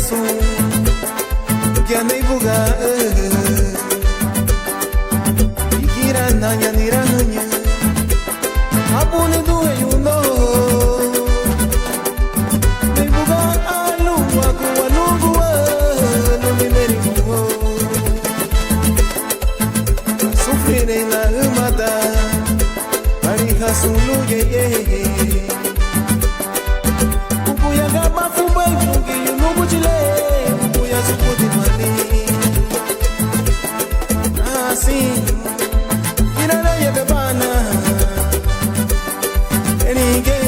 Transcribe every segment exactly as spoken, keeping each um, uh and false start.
sun, giñe neibuga, eh, igira naña nirahüñü, abuniduheñu no, neibuga aluagu wanugua lun nimerigu, asufurirei naümada, ariha sun luyeyehe. Uguya gama fubei Bungiu Núguchi le, uguya subudi mani. Nasi, igira yebe bana, eringe,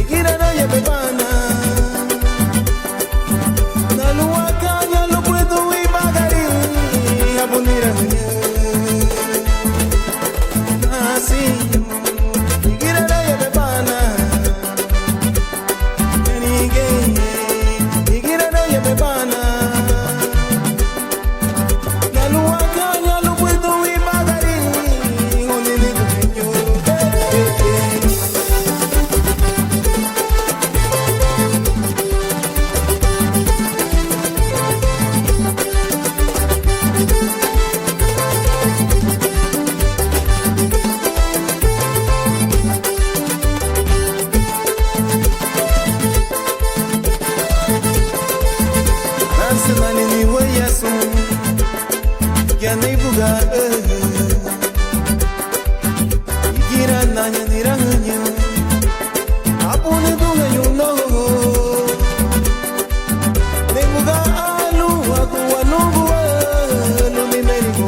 igira yebe bana. Naluakaña lubuidun ibagari, abunirahüñü. Nasi, igira yebe bana. Eringe, igira yebe bana. Naluakaña lubuidun ibagari, huni niduheñu. Nanserani niweyasun, giñe neibuga, eh, igira naña nirahüñü, abuniduheñu no, neibuga aluagu wanugua lun nimerigu,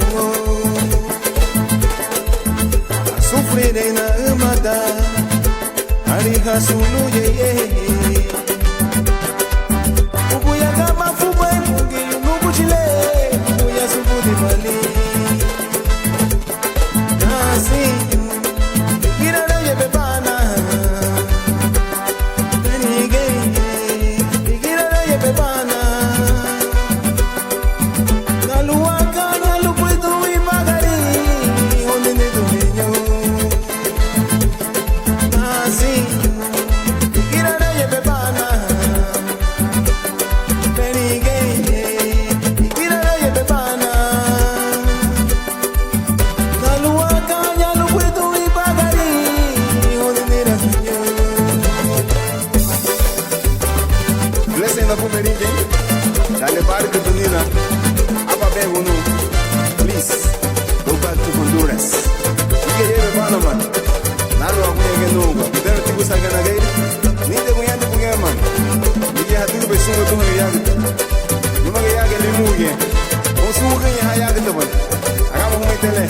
asufurirei naümada, ariha sun luyeyehe. Uguya gama fubei Bungiu Núguchi le, uguya subudi mani. Nasi, igira yebe bana. Eringe, igira yebe bana. Naluakaña lubuidun ibagari, huni niduheñu. Nasi, igira yebe bana. Eringe, igira yebe bana. Naluakaña lubuidun ibagari, huni niduheñu. Blessing na bumeringe, dale barca tunina, aba begunu, please, go back to Honduras. Ike yebe bana man, nalo aguña genungua, bidero tibu saga na gei, nide guña de buge man, nide hatu be sungo tu yagi, numa ge yagi limuge, o sungo ge ya yagi taban, agaba hume tele.